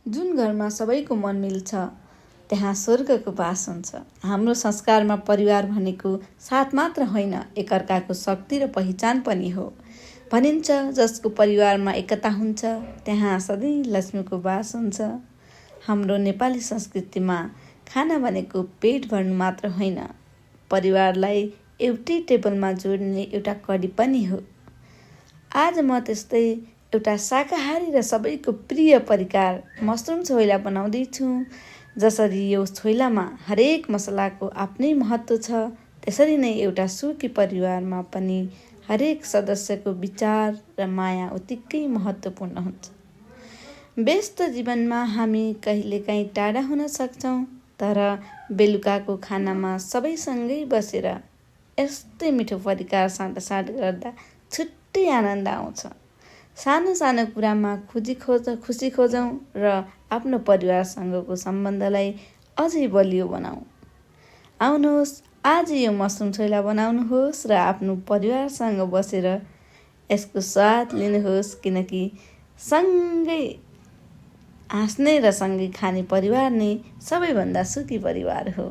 जुन घरमा सबैको मन मिल्छ त्यहाँ स्वर्गको बास हुन्छ। हाम्रो संस्कारमा परिवार भनेको साथ मात्र होइन, एकअर्काको शक्ति र पहिचान पनि हो। भनिन्छ जसको परिवारमा एकता हुन्छ त्यहाँ सधैँ लक्ष्मीको बास हुन्छ। हाम्रो नेपाली संस्कृतिमा खाना भनेको पेट भर्नु मात्र होइन, परिवारलाई एउटै टेबलमा जोड्ने एउटा कडी पनि हो। आज म त्यस्तै एउटा शाकाहारी र सबैको प्रिय परिकार मसरुम छोइला बनाउँदैछु। जसरी यो छोइलामा हरेक मसलाको आफ्नै महत्त्व छ, त्यसरी नै एउटा सुखी परिवारमा पनि हरेक सदस्यको विचार र माया उत्तिकै महत्त्वपूर्ण हुन्छ। व्यस्त जीवनमा हामी कहिलेकाहीँ टाढा हुन सक्छौँ, तर बेलुकाको खानामा सबैसँगै बसेर यस्तै मिठो परिकार साँटासाँट गर्दा छुट्टै आनन्द आउँछ। सानो सानो कुरामा खुसी खोजौँ र आफ्नो परिवारसँगको सम्बन्धलाई अझै बलियो बनाऊ। आउनुहोस्, आज यो मसरुम छोइला बनाउनुहोस् र आफ्नो परिवारसँग बसेर यसको स्वाद लिनुहोस्, किनकि सँगै हाँस्ने र सँगै खाने परिवार नै सबैभन्दा सुखी परिवार हो।